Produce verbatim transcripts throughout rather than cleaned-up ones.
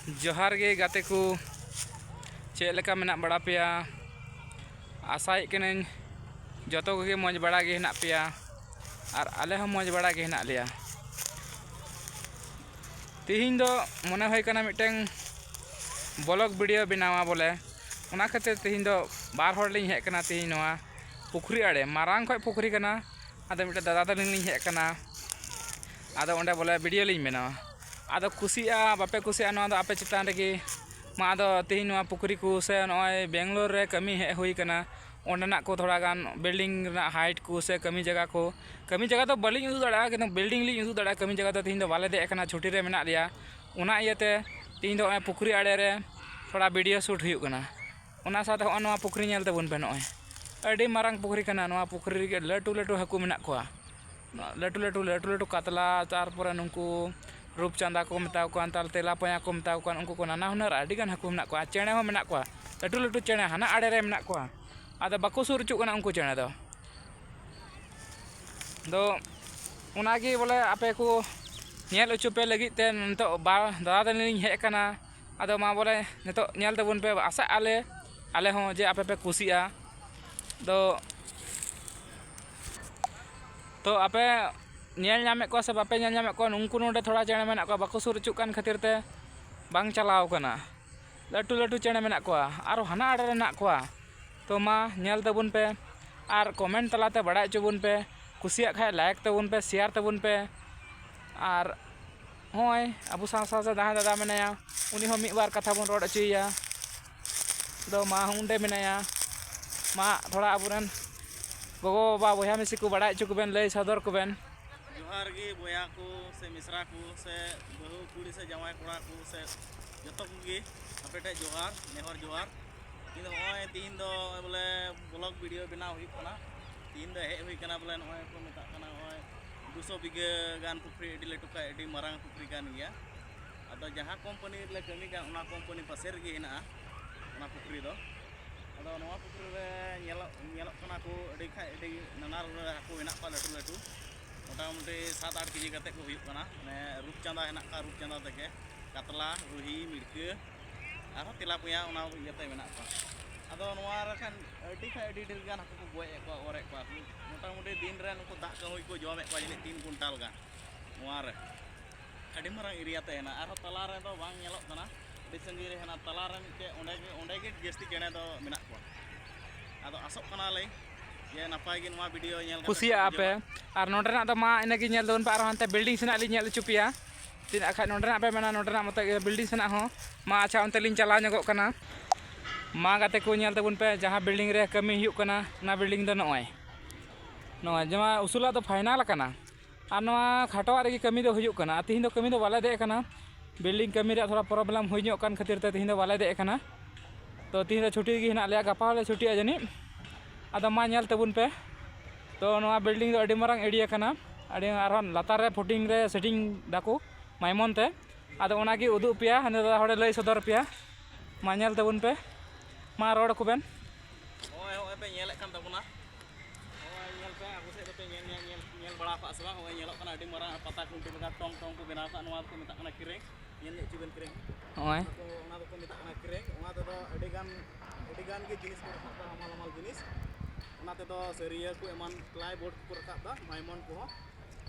ᱡᱚᱦᱟᱨ ᱜᱮ ᱜᱟᱛᱮ ᱠᱚ, ᱪᱮᱫ ᱞᱮᱠᱟ ᱢᱮᱱᱟᱜ ᱵᱟᱲᱟ ᱯᱮᱭᱟ? ᱟᱥᱟᱭᱮᱫ ᱠᱟᱹᱱᱟᱹᱧ ᱡᱚᱛᱚ ᱠᱚᱜᱮ ᱢᱚᱡᱽ ᱵᱟᱲᱟ ᱜᱮ ᱦᱮᱱᱟᱜ ᱯᱮᱭᱟ ᱟᱨ ᱟᱞᱮ ᱦᱚᱸ ᱢᱚᱡᱽ ᱵᱟᱲᱟ ᱜᱮ ᱦᱮᱱᱟᱜ ᱞᱮᱭᱟ᱾ ᱛᱮᱦᱮᱧ ᱫᱚ ᱢᱚᱱᱮ ᱦᱩᱭ ᱠᱟᱱᱟ ᱢᱤᱫᱴᱟᱝ vlog video ᱵᱮᱱᱟᱣᱟ ᱵᱚᱞᱮ, ᱚᱱᱟ ᱠᱷᱟᱹᱛᱤᱨ ᱛᱮᱦᱮᱧ ᱫᱚ ᱵᱟᱨ ᱦᱚᱲ ᱞᱤᱧ ᱦᱮᱡ ᱟᱠᱟᱱᱟ ᱛᱮᱦᱮᱧ ᱱᱚᱣᱟ ᱯᱩᱠᱷᱨᱤ ᱟᱲᱮ, ᱢᱟᱨᱟᱝ ᱠᱷᱚᱡ ᱯᱩᱠᱷᱨᱤ ᱠᱟᱱᱟ᱾ ᱟᱫᱚ ᱢᱤᱫᱴᱮᱱ ᱫᱟᱫᱟ ᱛᱟᱹᱞᱤᱧ ᱞᱤᱧ ᱦᱮᱡ ᱟᱠᱟᱱᱟ, ᱟᱫᱚ ᱚᱸᱰᱮ ᱵᱚᱞᱮ video ᱞᱤᱧ ᱵᱮᱱᱟᱣᱟ᱾ ᱟᱫᱚ ᱠᱩᱥᱤᱜᱼᱟ ᱵᱟᱯᱮ ᱠᱩᱥᱤᱜᱼᱟ, ᱱᱚᱣᱟ ᱫᱚ ᱟᱯᱮ ᱪᱮᱛᱟᱱ ᱨᱮᱜᱮ᱾ ᱢᱟ ᱟᱫᱚ ᱛᱮᱦᱮᱧ ᱱᱚᱣᱟ ᱯᱩᱠᱷᱨᱤ ᱠᱚ ᱥᱮ ᱱᱚᱜᱼᱚᱭ ᱵᱮᱝᱜᱟᱞᱳᱨ ᱨᱮ ᱠᱟᱹᱢᱤ ᱦᱮᱡ ᱦᱩᱭ ᱠᱟᱱᱟ, ᱚᱸᱰᱮᱱᱟᱜ ᱠᱚ ᱛᱷᱚᱲᱟ ᱜᱟᱱ building ᱨᱮᱱᱟᱜ height ᱠᱚ ᱥᱮ ᱠᱟᱹᱢᱤ ᱡᱟᱭᱜᱟ ᱠᱚ, ᱠᱟᱹᱢᱤ ᱡᱟᱭᱜᱟ ᱫᱚ ᱵᱟᱹᱞᱤᱧ ᱩᱫᱩᱜ ᱫᱟᱲᱮᱭᱟᱜᱼᱟ, ᱠᱤᱱᱛᱩ building ᱞᱤᱧ ᱩᱫᱩᱜ ᱫᱟᱲᱮᱭᱟᱜᱼᱟ᱾ ᱠᱟᱹᱢᱤ ᱡᱟᱭᱜᱟ ᱫᱚ ᱛᱮᱦᱮᱧ ᱫᱚ ᱵᱟᱞᱮ ᱫᱮᱡ ᱟᱠᱟᱱᱟ, ᱪᱷᱩᱴᱤ ᱨᱮ ᱢᱮᱱᱟᱜ ᱞᱮᱭᱟ᱾ ᱚᱱᱟ ᱤᱭᱟᱹᱛᱮ ᱛᱮᱦᱮᱧ ᱫᱚ ᱱᱚᱜᱼᱚᱭ ᱯᱩᱠᱷᱨᱤ ᱟᱲᱮ ᱨᱮ ᱛᱷᱚᱲᱟ video shoot ᱦᱩᱭᱩᱜ ᱠᱟᱱᱟ᱾ ᱚᱱᱟ ᱥᱟᱶᱛᱮ ᱦᱚᱸᱜᱼᱚᱭ ᱱᱚᱣᱟ ᱯᱩᱠᱷᱨᱤ ᱧᱮᱞ ᱛᱟᱵᱚᱱ ᱯᱮ, ᱱᱚᱜᱼᱚᱭ ᱟᱹᱰᱤ ᱢᱟᱨᱟᱝ ᱯᱩᱠᱷᱨᱤ ᱠᱟᱱᱟ᱾ ᱱᱚᱣᱟ ᱯᱩᱠᱷᱨᱤ ᱨᱮᱜᱮ ᱞᱟᱹᱴᱩ ᱞᱟᱹᱴᱩ ᱦᱟᱹᱠᱩ ᱢᱮᱱᱟᱜ ᱠᱚᱣᱟ, ᱞᱟᱹᱴᱩ ᱞᱟᱹᱴᱩ, ᱞᱟᱹᱴᱩ ᱞᱟᱹᱴᱩ ᱠᱟᱛᱞᱟ, ᱛᱟᱨᱯᱚᱨᱮ ᱱᱩᱠᱩ ᱨᱩᱯᱪᱟᱸᱫᱟ ᱠᱚ ᱢᱮᱛᱟ ᱠᱚ ᱠᱟᱱ, ᱛᱟᱨ ᱛᱮᱞᱟᱯᱟᱭᱟ ᱠᱚ ᱢᱮᱛᱟ ᱠᱚ ᱠᱟᱱ, ᱩᱱᱠᱩ ᱠᱚ ᱱᱟᱱᱟ ᱦᱩᱱᱟᱹᱨ ᱟᱹᱰᱤ ᱜᱟᱱ ᱦᱟᱹᱠᱩ ᱢᱮᱱᱟᱜ ᱠᱚᱣᱟ᱾ ᱪᱮᱬᱮ ᱦᱚᱸ ᱢᱮᱱᱟᱜ ᱠᱚᱣᱟ, ᱞᱟᱹᱴᱩ ᱞᱟᱹᱴᱩ ᱪᱮᱬᱮ ᱦᱟᱱᱟ ᱟᱲᱮ ᱨᱮ ᱢᱮᱱᱟᱜ ᱠᱚᱣᱟ, ᱟᱫᱚ ᱵᱟᱠᱚ ᱥᱩᱨ ᱦᱚᱪᱚᱜ ᱠᱟᱱᱟ ᱩᱱᱠᱩ ᱪᱮᱬᱮ ᱫᱚ᱾ ᱫᱚ ᱚᱱᱟᱜᱮ ᱵᱚᱞᱮ ᱟᱯᱮ ᱠᱚ ᱧᱮᱞ ᱦᱚᱪᱚ ᱯᱮ ᱞᱟᱹᱜᱤᱫ ᱛᱮ ᱱᱤᱛᱚᱜ ᱵᱟ-, ᱫᱟᱫᱟ ᱛᱟᱹᱞᱤᱧ ᱞᱤᱧ ᱦᱮᱡ ᱟᱠᱟᱱᱟ᱾ ᱟᱫᱚ ᱢᱟ ᱵᱚᱞᱮ ᱱᱤᱛᱚᱜ ᱧᱮᱞ ᱛᱟᱵᱚᱱ ᱯᱮ, ᱟᱥᱟᱜ ᱟᱞᱮ ᱟᱞᱮ ᱦᱚᱸ ᱡᱮ ᱟᱯᱮ ᱯᱮ ᱠᱩᱥᱤᱜᱼᱟ᱾ ᱫᱚ ᱛᱚ ᱟᱯᱮ ᱧᱮᱞ ᱧᱟᱢᱮᱫ ᱠᱚᱣᱟ ᱥᱮ ᱵᱟᱯᱮ ᱧᱮᱞ ᱧᱟᱢᱮᱫ ᱠᱚᱣᱟ? ᱱᱩᱠᱩ ᱱᱚᱰᱮ ᱛᱷᱚᱲᱟ ᱪᱮᱬᱮ ᱢᱮᱱᱟᱜ ᱠᱚᱣᱟ, ᱵᱟᱠᱚ ᱥᱩᱨ ᱦᱚᱪᱚᱜ ᱠᱟᱱ ᱠᱷᱟᱹᱛᱤᱨ ᱛᱮ ᱵᱟᱝ ᱪᱟᱞᱟᱣ ᱠᱟᱱᱟ᱾ ᱞᱟᱹᱴᱩ ᱞᱟᱹᱴᱩ ᱪᱮᱬᱮ ᱢᱮᱱᱟᱜ ᱠᱚᱣᱟ, ᱟᱨᱚ ᱦᱟᱱᱟ ᱟᱲᱮ ᱨᱮ ᱢᱮᱱᱟᱜ ᱠᱚᱣᱟ᱾ ᱛᱚ ᱢᱟ ᱧᱮᱞ ᱛᱟᱵᱚᱱ ᱯᱮ ᱟᱨ comment ᱛᱟᱞᱟᱛᱮ ᱵᱟᱲᱟᱭ ᱦᱚᱪᱚ ᱵᱚᱱ ᱯᱮ᱾ ᱠᱩᱥᱤᱭᱟᱜ ᱠᱷᱟᱡ like ᱛᱟᱵᱚᱱ ᱯᱮ, share ᱛᱟᱵᱚᱱ ᱯᱮ᱾ ᱟᱨ ᱦᱚᱸᱜᱼᱚᱭ ᱟᱵᱚ ᱥᱟᱶ ᱥᱟᱶᱛᱮ ᱡᱟᱦᱟᱸᱭ ᱫᱟᱫᱟ ᱢᱮᱱᱟᱭᱟ, ᱩᱱᱤ ᱦᱚᱸ ᱢᱤᱫ ᱵᱟᱨ ᱠᱟᱛᱷᱟ ᱵᱚᱱ ᱨᱚᱲ ᱦᱚᱪᱚᱭᱮᱭᱟ᱾ ᱫᱚ ᱢᱟ ᱚᱸᱰᱮ ᱢᱮᱱᱟᱭᱟ, ᱢᱟ ᱛᱷᱚᱲᱟ ᱟᱵᱚᱨᱮᱱ ᱜᱚᱜᱚ ᱵᱟᱵᱟ ᱵᱚᱭᱦᱟ ᱢᱤᱥᱤ ᱠᱚ ᱵᱟᱲᱟᱭ ᱦᱚᱪᱚ ᱠᱚᱵᱮᱱ, ᱞᱟᱹᱭ ᱥᱚᱫᱚᱨ ᱠᱚᱵᱮᱱ᱾ ᱡᱚᱦᱟᱨ ᱜᱮ ᱵᱚᱭᱦᱟ ᱠᱚ ᱥᱮ ᱢᱤᱥᱨᱟ ᱠᱚ ᱥᱮ ᱵᱟᱹᱦᱩ ᱠᱩᱲᱤ ᱥᱮ ᱡᱟᱶᱟᱭ ᱠᱚᱲᱟ ᱠᱚ ᱥᱮ ᱡᱚᱛᱚ ᱠᱚᱜᱮ ᱟᱯᱮ ᱴᱷᱮᱱ ᱡᱚᱦᱟᱨ, ᱱᱮᱦᱚᱨ ᱡᱚᱦᱟᱨ᱾ ᱤᱧ ᱫᱚ ᱱᱚᱜᱼᱚᱭ ᱛᱤᱦᱤᱧ ᱫᱚ ᱵᱚᱞᱮ vlog video ᱵᱮᱱᱟᱣ ᱦᱩᱭᱩᱜ ᱠᱟᱱᱟ᱾ ᱛᱤᱦᱤᱧ ᱫᱚ ᱦᱮᱡ ᱦᱩᱭ ᱠᱟᱱᱟ ᱵᱚᱞᱮ ᱱᱚᱜᱼᱚᱭ ᱠᱚ ᱢᱮᱛᱟᱜ ᱠᱟᱱᱟ ᱱᱚᱜᱼᱚᱭ ᱫᱩᱥᱚ ᱵᱤᱜᱷᱟᱹ ᱜᱟᱱ ᱯᱩᱠᱷᱨᱤ, ᱟᱹᱰᱤ ᱞᱟᱹᱴᱩ ᱠᱷᱟᱡ ᱟᱹᱰᱤ ᱢᱟᱨᱟᱝ ᱯᱩᱠᱷᱨᱤ ᱠᱟᱱ ᱜᱮᱭᱟ᱾ ᱟᱫᱚ ᱡᱟᱦᱟᱸ company ᱨᱮᱞᱮ ᱠᱟᱹᱢᱤ ᱠᱟᱱ ᱚᱱᱟ company ᱯᱟᱥᱮ ᱨᱮᱜᱮ ᱦᱮᱱᱟᱜᱼᱟ ᱚᱱᱟ ᱯᱩᱠᱷᱨᱤ ᱫᱚ᱾ ᱟᱫᱚ ᱱᱚᱣᱟ ᱯᱩᱠᱷᱨᱤ ᱨᱮ ᱧᱮᱞᱚᱜ, ᱧᱮᱞᱚᱜ ᱠᱟᱱᱟ ᱠᱚ ᱟᱹᱰᱤ ᱠᱷᱟᱡ ᱟᱹᱰᱤ ᱱᱟᱱᱟ ᱦᱩᱱᱟᱹᱨ ᱦᱟᱹᱠᱩ ᱦᱮᱱᱟᱜ ᱠᱚᱣᱟ ᱞᱟᱹᱴᱩ ᱞᱟᱹᱴᱩ, ᱢᱚᱴᱟᱢᱩᱴᱤ ᱥᱟᱛ ᱟᱴ ᱠᱮᱡᱤ ᱠᱟᱛᱮ ᱠᱚ ᱦᱩᱭᱩᱜ ᱠᱟᱱᱟ᱾ ᱢᱟᱱᱮ ᱨᱩᱯᱪᱟᱸᱫᱟ ᱦᱮᱱᱟᱜ ᱠᱚᱣᱟ, ᱨᱩᱯᱪᱟᱸᱫᱟ ᱛᱮᱜᱮ ᱠᱟᱛᱞᱟ, ᱨᱩᱦᱤ, ᱢᱤᱲᱠᱟᱹ, ᱟᱨᱦᱚᱸ ᱛᱮᱞᱟᱯᱤᱭᱟ, ᱚᱱᱟ ᱤᱭᱟᱹᱛᱮ ᱢᱮᱱᱟᱜ ᱠᱚᱣᱟ᱾ ᱟᱫᱚ ᱱᱚᱣᱟ ᱨᱮ ᱠᱷᱟᱱ ᱟᱹᱰᱤ ᱠᱷᱟᱱ ᱟᱹᱰᱤ ᱰᱷᱮᱨ ᱜᱟᱱ ᱦᱟᱹᱠᱩ ᱠᱚ ᱜᱚᱡ ᱮᱫ ᱠᱚᱣᱟ, ᱚᱨᱮᱫ ᱠᱚᱣᱟ ᱠᱚ᱾ ᱢᱚᱴᱟᱢᱩᱴᱤ ᱫᱤᱱ ᱨᱮ ᱱᱩᱠᱩ ᱫᱟᱜ ᱠᱟᱹᱦᱩᱭ ᱠᱚ ᱡᱚᱢᱮᱫ ᱠᱚᱣᱟ ᱡᱟᱹᱱᱤᱡ ᱛᱤᱱ ᱠᱩᱭᱱᱴᱟᱞ ᱜᱟᱱ ᱱᱚᱣᱟ ᱨᱮ᱾ ᱟᱹᱰᱤ ᱢᱟᱨᱟᱝ ᱮᱨᱤᱭᱟ ᱛᱮ ᱦᱮᱱᱟᱜᱼᱟ᱾ ᱟᱨᱦᱚᱸ ᱛᱟᱞᱟ ᱨᱮᱫᱚ ᱵᱟᱝ ᱧᱮᱞᱚᱜ ᱠᱟᱱᱟ, ᱟᱹᱰᱤ ᱥᱟᱺᱜᱤᱧ ᱨᱮ ᱦᱮᱱᱟᱜᱼᱟ᱾ ᱛᱟᱞᱟ ᱨᱮ ᱢᱤᱫᱴᱮᱡ ᱚᱸᱰᱮ ᱜᱮ, ᱚᱸᱰᱮ ᱜᱮ ᱡᱟᱹᱥᱛᱤ ᱪᱮᱬᱮ ᱫᱚ ᱢᱮᱱᱟᱜ ᱠᱚᱣᱟ᱾ ᱟᱫᱚ ᱟᱥᱚᱜ ᱠᱟᱱᱟᱞᱮ ᱡᱮ ᱱᱟᱯᱟᱭ ᱜᱮ ᱱᱚᱣᱟ ᱵᱷᱤᱰᱤᱭᱳ ᱧᱮᱞ ᱠᱟᱛᱮ ᱯᱮ ᱠᱩᱥᱤᱭᱟᱜᱼᱟ ᱯᱮ᱾ ᱵᱩᱡᱷᱟᱹᱣᱟ᱾ ᱟᱨ ᱱᱚᱸᱰᱮᱱᱟᱜ ᱫᱚ ᱢᱟ ᱤᱱᱟᱹᱜᱮ ᱧᱮᱞ ᱛᱟᱵᱚᱱ ᱯᱮ, ᱟᱨᱦᱚᱸ ᱦᱟᱱᱛᱮ ᱵᱤᱞᱰᱤᱝ ᱥᱮᱱᱟᱜ ᱞᱤᱧ ᱧᱮᱞ ᱦᱚᱪᱚ ᱯᱮᱭᱟ᱾ ᱛᱤᱱᱟᱹᱜ ᱠᱷᱟᱡ ᱱᱚᱸᱰᱮᱱᱟᱜ ᱯᱮ ᱢᱮᱱᱟ, ᱱᱚᱸᱰᱮᱱᱟᱜ ᱢᱚᱛᱚ ᱵᱤᱞᱰᱤᱝ ᱥᱮᱱᱟᱜ ᱦᱚᱸ᱾ ᱢᱟ ᱟᱪᱪᱷᱟ, ᱚᱱᱛᱮ ᱞᱤᱧ ᱪᱟᱞᱟᱣ ᱧᱚᱜᱚᱜ ᱠᱟᱱᱟ᱾ ᱢᱟ ᱜᱟᱛᱮ ᱠᱚ, ᱧᱮᱞ ᱛᱟᱵᱚᱱ ᱯᱮ, ᱡᱟᱦᱟᱸ ᱵᱤᱞᱰᱤᱝ ᱨᱮ ᱠᱟᱹᱢᱤ ᱦᱩᱭᱩᱜ ᱠᱟᱱᱟ, ᱚᱱᱟ ᱵᱤᱞᱰᱤᱝ ᱫᱚ ᱱᱚᱜᱼᱚᱭ, ᱱᱚᱜᱼᱚᱭ ᱡᱟᱦᱟᱸ ᱩᱥᱩᱞᱟᱜ ᱫᱚ ᱯᱷᱟᱭᱱᱟᱞ ᱟᱠᱟᱱᱟ᱾ ᱟᱨ ᱱᱚᱣᱟ ᱠᱷᱟᱴᱚᱣᱟᱜ ᱨᱮᱜᱮ ᱠᱟᱹᱢᱤ ᱫᱚ ᱦᱩᱭᱩᱜ ᱠᱟᱱᱟ᱾ ᱟᱨ ᱛᱤᱦᱤᱧ ᱫᱚ ᱠᱟᱹᱢᱤ ᱫᱚ ᱵᱟᱞᱮ ᱫᱮᱡ ᱟᱠᱟᱱᱟ, ᱵᱤᱞᱰᱤᱝ ᱠᱟᱹᱢᱤ ᱨᱮᱭᱟᱜ ᱛᱷᱚᱲᱟ ᱯᱨᱚᱵᱞᱮᱢ ᱦᱩᱭ ᱧᱚᱜ ᱠᱟᱱ ᱠᱷᱟᱹᱛᱤᱨ ᱛᱮ ᱛᱤᱦᱤᱧ ᱫᱚ ᱵᱟᱞᱮ ᱫᱮᱡ ᱟᱠᱟᱱᱟ᱾ ᱛᱚ ᱛᱤᱦᱤᱧ ᱫᱚ ᱪᱷᱩᱴᱤ ᱨᱮᱜᱮ ᱦᱮᱱᱟᱜ ᱞᱮᱭᱟ, ᱜᱟᱯᱟ ᱦᱚᱸᱞᱮ ᱪᱷᱩᱴᱤᱜᱼᱟ ᱡᱟᱹᱱᱤᱡ᱾ ᱟᱫᱚ ᱢᱟ ᱧᱮᱞ ᱛᱟᱵᱚᱱ ᱯᱮ᱾ ᱛᱚ ᱱᱚᱣᱟ ᱵᱤᱞᱰᱤᱝ ᱫᱚ ᱟᱹᱰᱤ ᱢᱟᱨᱟᱝ ᱮᱨᱤᱭᱟ ᱠᱟᱱᱟ, ᱟᱹᱰᱤ ᱟᱨᱦᱚᱸ ᱞᱟᱛᱟᱨ ᱨᱮ ᱯᱷᱩᱴᱤᱝ ᱨᱮ ᱥᱮᱴᱤᱝ ᱫᱟᱠᱚ ᱢᱟᱭᱢᱚᱱ ᱛᱮ᱾ ᱟᱫᱚ ᱚᱱᱟᱜᱮ ᱩᱫᱩᱜ ᱯᱮᱭᱟ, ᱦᱟᱸᱰᱮ ᱫᱟᱫᱟ ᱦᱚᱲᱮ ᱞᱟᱹᱭ ᱥᱚᱫᱚᱨ ᱯᱮᱭᱟ᱾ ᱢᱟ ᱧᱮᱞ ᱛᱟᱵᱚᱱ ᱯᱮ, ᱢᱟ ᱨᱚᱲ ᱟᱠᱚ ᱵᱮᱱ᱾ ᱱᱚᱜᱼᱚᱭ, ᱱᱚᱜᱼᱚᱭ ᱯᱮ ᱧᱮᱞᱮᱫ ᱠᱟᱱ ᱛᱟᱵᱚᱱᱟ, ᱱᱚᱜᱼᱚᱭ ᱧᱮᱞ ᱯᱮ, ᱟᱵᱚ ᱥᱮᱫ ᱫᱚᱯᱮ ᱧᱮᱞ, ᱧᱮᱞ, ᱧᱮᱞ, ᱧᱮᱞ ᱵᱟᱲᱟ ᱠᱟᱜᱼᱟ ᱥᱮ ᱵᱟᱝ? ᱱᱚᱜᱼᱚᱭ ᱧᱮᱞᱚᱜ ᱠᱟᱱᱟ ᱟᱹᱰᱤ ᱢᱟᱨᱟᱝ ᱯᱟᱛᱟ ᱠᱷᱩᱱᱴᱤ ᱞᱮᱠᱟ ᱴᱚᱝ ᱴᱚᱝ ᱠᱚ ᱵᱮᱱᱟᱣ ᱠᱟᱜᱼᱟ, ᱱᱚᱣᱟ ᱫᱚᱠᱚ ᱢᱮᱛᱟᱜ ᱠᱟᱱᱟ ᱠᱨᱮᱱ᱾ ᱧᱮᱞ ᱧᱚᱜ ᱦᱚᱪᱚ ᱵᱮᱱ ᱠᱨᱮᱱ᱾ ᱱᱚᱜᱼᱚᱭ᱾ ᱚᱱᱟ ᱠᱚ, ᱚᱱᱟ ᱫᱚᱠᱚ ᱢᱮᱛᱟᱜ ᱠᱟᱱᱟ ᱠᱨᱮᱱ᱾ ᱚᱱᱟ ᱛᱮᱫᱚ ᱟᱹᱰᱤ ᱜᱟᱱ, ᱟᱹᱰᱤ ᱜᱟᱱ ᱜᱮ ᱡᱤᱱᱤᱥ ᱠᱚ ᱨᱟᱠᱟᱵ ᱫᱟ, ᱦᱟᱢᱟᱞ ᱦᱟᱢᱟᱞ ᱡᱤᱱᱤᱥ᱾ ᱚᱱᱟ ᱛᱮᱫᱚ ᱥᱟᱹᱨᱤᱭᱟᱹ ᱠᱚ ᱮᱢᱟᱱ ᱯᱞᱟᱭᱵᱳᱨᱰ ᱠᱚᱠᱚ ᱨᱟᱠᱟᱵ ᱫᱟ, ᱢᱟᱭᱢᱚᱱ ᱠᱚᱦᱚᱸ᱾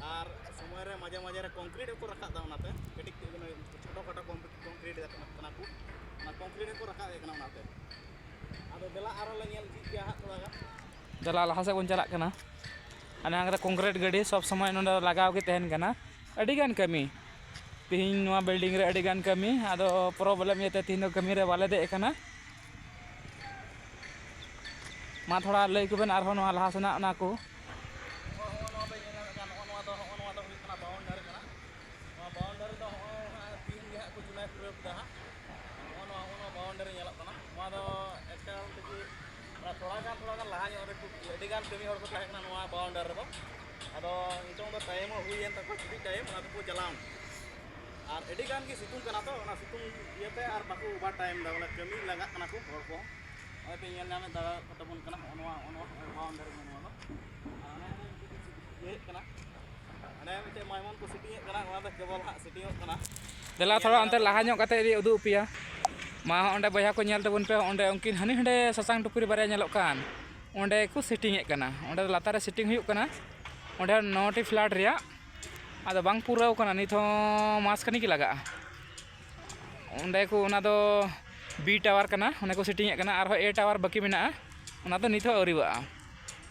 ᱟᱨ ᱥᱚᱢᱚᱭ ᱨᱮ ᱢᱟᱡᱷᱮ ᱢᱟᱡᱷᱮ ᱨᱮ ᱠᱚᱝᱠᱨᱤᱴ ᱦᱚᱸᱠᱚ ᱨᱟᱠᱟᱵ ᱫᱟ, ᱚᱱᱟᱛᱮ ᱠᱟᱹᱴᱤᱡ ᱠᱟᱹᱴᱤᱡ ᱢᱟᱱᱮ ᱪᱷᱳᱴᱳ ᱠᱷᱟᱴᱳ ᱠᱚᱝ-, ᱠᱚᱝᱠᱨᱤᱴ ᱠᱟᱱᱟ ᱠᱚ, ᱚᱱᱟ ᱠᱚᱝᱠᱨᱤᱴ ᱦᱚᱸᱠᱚ ᱨᱟᱠᱟᱵ ᱮᱫ ᱠᱟᱱᱟ ᱚᱱᱟᱛᱮ᱾ ᱟᱫᱚ ᱫᱮᱞᱟ ᱟᱨᱦᱚᱸ ᱞᱮ ᱧᱮᱞ ᱤᱫᱤᱭᱮᱫ ᱜᱮᱭᱟ ᱦᱟᱸᱜ ᱛᱷᱚᱲᱟ ᱜᱟᱱ᱾ ᱫᱮᱞᱟ ᱞᱟᱦᱟ ᱥᱮᱫ ᱵᱚᱱ ᱪᱟᱞᱟᱜ ᱠᱟᱱᱟ᱾ ᱟᱨ ᱱᱚᱣᱟ ᱠᱟᱛᱮ ᱠᱚᱝᱠᱨᱤᱴ ᱜᱟᱹᱰᱤ ᱥᱚᱵᱽ ᱥᱚᱢᱚᱭ ᱱᱚᱰᱮ ᱞᱟᱜᱟᱣ ᱜᱮ ᱛᱟᱦᱮᱱ ᱠᱟᱱᱟ᱾ ᱟᱹᱰᱤ ᱜᱟᱱ ᱠᱟᱹᱢᱤ, ᱛᱮᱦᱮᱧ ᱱᱚᱣᱟ ᱵᱤᱞᱰᱤᱝ ᱨᱮ ᱟᱹᱰᱤ ᱜᱟᱱ ᱠᱟᱹᱢᱤ, ᱟᱫᱚ ᱯᱨᱚᱵᱞᱮᱢ ᱤᱭᱟᱹᱛᱮ ᱛᱮᱦᱮᱧ ᱫᱚ ᱠᱟᱹᱢᱤ ᱨᱮ ᱵᱟᱞᱮ ᱫᱮᱡ ᱟᱠᱟᱱᱟ᱾ ᱢᱟ ᱛᱷᱚᱲᱟ ᱞᱟᱹᱭ ᱠᱚᱵᱮᱱ ᱟᱨᱦᱚᱸ ᱱᱚᱣᱟ ᱞᱟᱦᱟ ᱥᱮᱱᱟᱜ ᱚᱱᱟ ᱠᱚ᱾ ᱱᱚᱜᱼᱚ ᱱᱚᱣᱟ ᱵᱮᱱ ᱧᱮᱞ ᱧᱟᱢᱮᱫ ᱠᱟᱱ, ᱱᱚᱜᱼᱚ ᱱᱚᱣᱟ ᱫᱚ, ᱱᱚᱜᱼᱚ ᱱᱚᱣᱟ ᱫᱚ ᱦᱩᱭᱩᱜ ᱠᱟᱱᱟ ᱵᱟᱣᱩᱱᱰᱟᱨᱤ ᱠᱟᱱᱟ᱾ ᱱᱚᱣᱟ ᱵᱟᱣᱩᱱᱰᱟᱨᱤ ᱫᱚ ᱱᱚᱜᱼᱚᱭ ᱦᱟᱸᱜ ᱛᱤᱦᱤᱧ ᱜᱮ ᱦᱟᱸᱜ ᱠᱚ ᱪᱩᱱᱟᱹᱣ ᱯᱩᱨᱟᱹᱣ ᱠᱮᱫᱟ ᱦᱟᱸᱜ᱾ ᱱᱚᱜᱼᱚ ᱱᱚᱣᱟ, ᱱᱚᱜᱼᱚ ᱱᱚᱣᱟ ᱵᱟᱣᱩᱱᱰᱟᱨᱤ ᱧᱮᱞᱚᱜ ᱠᱟᱱᱟ᱾ ᱱᱚᱣᱟ ᱫᱚ ᱮᱠᱟᱞ ᱛᱮᱜᱮ ᱛᱷᱚᱲᱟ ᱜᱟᱱ, ᱛᱷᱚᱲᱟ ᱜᱟᱱ ᱞᱟᱦᱟ ᱧᱚᱜ ᱨᱮ ᱠᱚ, ᱟᱹᱰᱤ ᱜᱟᱱ ᱠᱟᱹᱢᱤ ᱦᱚᱲ ᱠᱚ ᱛᱟᱦᱮᱸ ᱠᱟᱱᱟ ᱱᱚᱣᱟ ᱵᱟᱣᱩᱱᱰᱟᱨᱤ ᱨᱮᱫᱚ᱾ ᱟᱫᱚ ᱱᱤᱛᱚᱝ ᱫᱚ ᱴᱟᱭᱤᱢ ᱦᱚᱸ ᱦᱩᱭᱮᱱ ᱛᱟᱠᱚᱣᱟ, ᱪᱷᱩᱴᱤ ᱴᱟᱭᱤᱢ, ᱚᱱᱟ ᱛᱮᱠᱚ ᱪᱟᱞᱟᱣ ᱮᱱᱟ᱾ ᱟᱨ ᱟᱹᱰᱤ ᱜᱟᱱ ᱜᱮ ᱥᱤᱛᱩᱝ ᱠᱟᱱᱟ ᱛᱚ, ᱚᱱᱟ ᱥᱤᱛᱩᱝ ᱤᱭᱟᱹᱛᱮ ᱟᱨ ᱵᱟᱠᱚ ᱚᱵᱷᱟᱨ ᱴᱟᱭᱤᱢ ᱮᱫᱟ, ᱵᱚᱞᱮ ᱠᱟᱹᱢᱤ ᱞᱟᱸᱜᱟᱜ ᱠᱟᱱᱟ ᱠᱚ ᱦᱚᱲ ᱠᱚ᱾ ᱱᱚᱜᱼᱚᱭ ᱯᱮ ᱧᱮᱞ ᱧᱟᱢᱮᱫ ᱫᱟᱫᱟ ᱠᱚ ᱛᱟᱵᱚᱱ ᱠᱟᱱᱟ, ᱱᱚᱜᱼᱚ ᱱᱚᱣᱟ, ᱱᱚᱜᱼᱚ ᱱᱚᱣᱟ ᱵᱟᱣᱩᱱᱰᱟᱨᱤ ᱱᱚᱣᱟ ᱫᱚ᱾ ᱟᱨ ᱚᱱᱮ ᱤᱭᱟᱹ ᱦᱮᱡ ᱠᱟᱱᱟ, ᱦᱟᱸᱰᱮ ᱢᱤᱫᱴᱮᱡ ᱢᱟᱭᱢᱚᱱ ᱠᱚ ᱥᱮᱴᱤᱝ ᱮᱫ ᱠᱟᱱᱟ, ᱱᱚᱣᱟ ᱫᱚ ᱠᱮᱵᱚᱞ ᱦᱟᱸᱜ ᱥᱮᱴᱤᱝ ᱚᱜ ᱠᱟᱱᱟ᱾ ᱫᱮᱞᱟ ᱛᱷᱚᱲᱟ ᱚᱱᱛᱮ ᱞᱟᱦᱟ ᱧᱚᱜ ᱠᱟᱛᱮ ᱤᱧ ᱩᱫᱩᱜ ᱟᱯᱮᱭᱟ᱾ ᱢᱟ ᱦᱚᱸ ᱚᱸᱰᱮ ᱵᱚᱭᱦᱟ ᱠᱚ ᱧᱮᱞ ᱛᱟᱵᱚᱱ ᱯᱮ, ᱚᱸᱰᱮ ᱩᱱᱠᱤᱱ ᱦᱟᱹᱱᱤ ᱦᱟᱸᱰᱮ ᱥᱟᱥᱟᱝ ᱴᱩᱯᱨᱤ ᱵᱟᱨᱭᱟ ᱧᱮᱞᱚᱜ ᱠᱟᱱ, ᱚᱸᱰᱮ ᱠᱚ ᱥᱮᱴᱤᱝ ᱮᱫ ᱠᱟᱱᱟ᱾ ᱚᱸᱰᱮ ᱫᱚ ᱞᱟᱛᱟᱨ ᱨᱮ ᱥᱮᱴᱤᱝ ᱦᱩᱭᱩᱜ ᱠᱟᱱᱟ, ᱚᱸᱰᱮ ᱱᱚᱴᱤ ᱯᱷᱞᱟᱴ ᱨᱮᱭᱟᱜ᱾ ᱟᱫᱚ ᱵᱟᱝ ᱯᱩᱨᱟᱹᱣ ᱠᱟᱱᱟ, ᱱᱤᱛ ᱦᱚᱸ ᱢᱟᱥ ᱠᱷᱟᱱᱤᱠ ᱜᱮ ᱞᱟᱜᱟᱜᱼᱟ᱾ ᱚᱸᱰᱮ ᱠᱚ, ᱚᱱᱟ ᱫᱚ ᱵᱤ ᱴᱟᱣᱟᱨ ᱠᱟᱱᱟ, ᱚᱸᱰᱮ ᱠᱚ ᱥᱮᱴᱤᱝ ᱮᱫ ᱠᱟᱱᱟ᱾ ᱟᱨᱦᱚᱸ ᱮ ᱴᱟᱣᱟᱨ ᱵᱟᱹᱠᱤ ᱢᱮᱱᱟᱜᱼᱟ, ᱚᱱᱟ ᱫᱚ ᱱᱤᱛ ᱦᱚᱸ ᱟᱹᱣᱨᱤᱣᱟᱜᱼᱟ᱾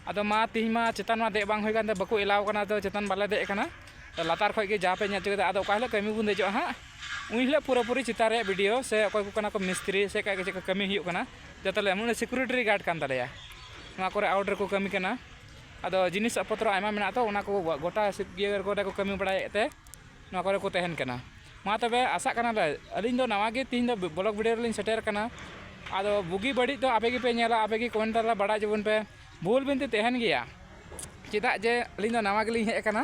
ᱟᱫᱚ ᱢᱟ, ᱛᱤᱦᱤᱧ ᱢᱟ ᱪᱮᱛᱟᱱ ᱢᱟ ᱫᱮᱡ ᱵᱟᱝ ᱦᱩᱭ ᱠᱟᱱ ᱛᱮ ᱵᱟᱠᱚ ᱮᱞᱟᱣ ᱠᱟᱱᱟ, ᱟᱫᱚ ᱪᱮᱛᱟᱱ ᱵᱟᱞᱮ ᱫᱮᱡ ᱠᱟᱱᱟ᱾ ᱛᱚ ᱞᱟᱛᱟᱨ ᱠᱷᱚᱡ ᱜᱮ ᱡᱟ ᱯᱮ ᱧᱮᱞ ᱦᱚᱪᱚ ᱠᱮᱫᱟ᱾ ᱟᱫᱚ ᱚᱠᱟ ᱦᱤᱞᱳᱜ ᱠᱟᱹᱢᱤ ᱵᱚᱱ ᱫᱮᱡᱚᱜᱼᱟ ᱦᱟᱸᱜ, ᱩᱱ ᱦᱤᱞᱳᱜ ᱯᱩᱨᱟᱹᱯᱩᱨᱤ ᱪᱮᱛᱟᱱ ᱨᱮᱭᱟᱜ ᱵᱷᱤᱰᱤᱭᱳ ᱥᱮ ᱚᱠᱚᱭ ᱠᱚ ᱠᱟᱱᱟ ᱠᱚ ᱢᱤᱥᱛᱨᱤ ᱥᱮ ᱚᱠᱟ ᱪᱮᱫ ᱠᱚ ᱠᱟᱹᱢᱤ ᱦᱩᱭᱩᱜ ᱠᱟᱱᱟ, ᱡᱚᱛᱚ ᱞᱮ ᱮᱢᱚᱜᱼᱟ᱾ ᱩᱱᱤ ᱥᱤᱠᱩᱨᱤᱴᱤ ᱜᱟᱨᱰ ᱠᱟᱱ ᱛᱟᱞᱮᱭᱟ, ᱱᱚᱣᱟ ᱠᱚᱨᱮ ᱟᱣᱩᱴ ᱨᱮᱠᱚ ᱠᱟᱹᱢᱤ ᱠᱟᱱᱟ᱾ ᱟᱫᱚ ᱡᱤᱱᱤᱥ ᱯᱚᱛᱨᱚ ᱟᱭᱢᱟ ᱢᱮᱱᱟᱜᱼᱟ, ᱛᱚ ᱚᱱᱟ ᱠᱚ ᱜᱚᱴᱟ ᱥᱤᱯ ᱜᱮ ᱠᱚᱨᱮ ᱠᱚ ᱠᱟᱹᱢᱤ ᱵᱟᱲᱟᱭᱮᱫ ᱛᱮ ᱱᱚᱣᱟ ᱠᱚᱨᱮ ᱠᱚ ᱛᱟᱦᱮᱱ ᱠᱟᱱᱟ᱾ ᱢᱟ ᱛᱚᱵᱮ, ᱟᱥᱟᱜ ᱠᱟᱱᱟᱞᱮ, ᱟᱹᱞᱤᱧ ᱫᱚ ᱱᱟᱣᱟ ᱜᱮ ᱛᱤᱦᱤᱧ ᱫᱚ ᱵᱞᱚᱜ ᱵᱷᱤᱰᱤᱭᱳ ᱨᱮᱞᱤᱧ ᱥᱮᱴᱮᱨ ᱠᱟᱱᱟ᱾ ᱟᱫᱚ ᱵᱩᱜᱤ ᱵᱟᱹᱲᱤᱡ ᱫᱚ ᱟᱯᱮ ᱜᱮᱯᱮ ᱧᱮᱞᱟ, ᱟᱯᱮ ᱜᱮ ᱠᱚᱢᱮᱱᱴ ᱛᱟᱞᱟ ᱵᱟᱲᱟᱭ ᱦᱚᱪᱚ ᱵᱚᱱ ᱯᱮ᱾ ᱵᱷᱩᱞ ᱵᱷᱤᱱᱛᱤ ᱛᱟᱦᱮᱱ ᱜᱮᱭᱟ, ᱪᱮᱫᱟᱜ ᱡᱮ ᱟᱹᱞᱤᱧ ᱫᱚ ᱱᱟᱣᱟ ᱜᱮᱞᱤᱧ ᱦᱮᱡ ᱟᱠᱟᱱᱟ᱾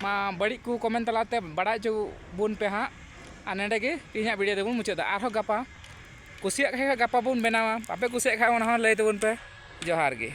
ᱢᱟ ᱵᱟᱹᱲᱤᱡ ᱠᱚ ᱠᱚᱢᱮᱱᱴ ᱛᱟᱞᱟᱛᱮ ᱵᱟᱲᱟᱭ ᱦᱚᱪᱚ ᱵᱚᱱ ᱯᱮ ᱦᱟᱸᱜ᱾ ᱟᱨ ᱱᱚᱸᱰᱮ ᱜᱮ ᱛᱮᱦᱮᱧᱟᱜ ᱵᱷᱤᱰᱤᱭᱳ ᱫᱚᱵᱚᱱ ᱢᱩᱪᱟᱹᱫᱟ᱾ ᱟᱨᱦᱚᱸ ᱜᱟᱯᱟ ᱠᱩᱥᱤᱭᱟᱜ ᱠᱷᱟᱡ ᱜᱟᱯᱟ ᱵᱚᱱ ᱵᱮᱱᱟᱣᱟ, ᱵᱟᱯᱮ ᱠᱩᱥᱤᱭᱟᱜ ᱠᱷᱟᱡ ᱚᱱᱟ ᱦᱚᱸ ᱞᱟᱹᱭ ᱛᱟᱵᱚᱱ ᱯᱮ᱾ ᱡᱚᱦᱟᱨ ᱜᱮ᱾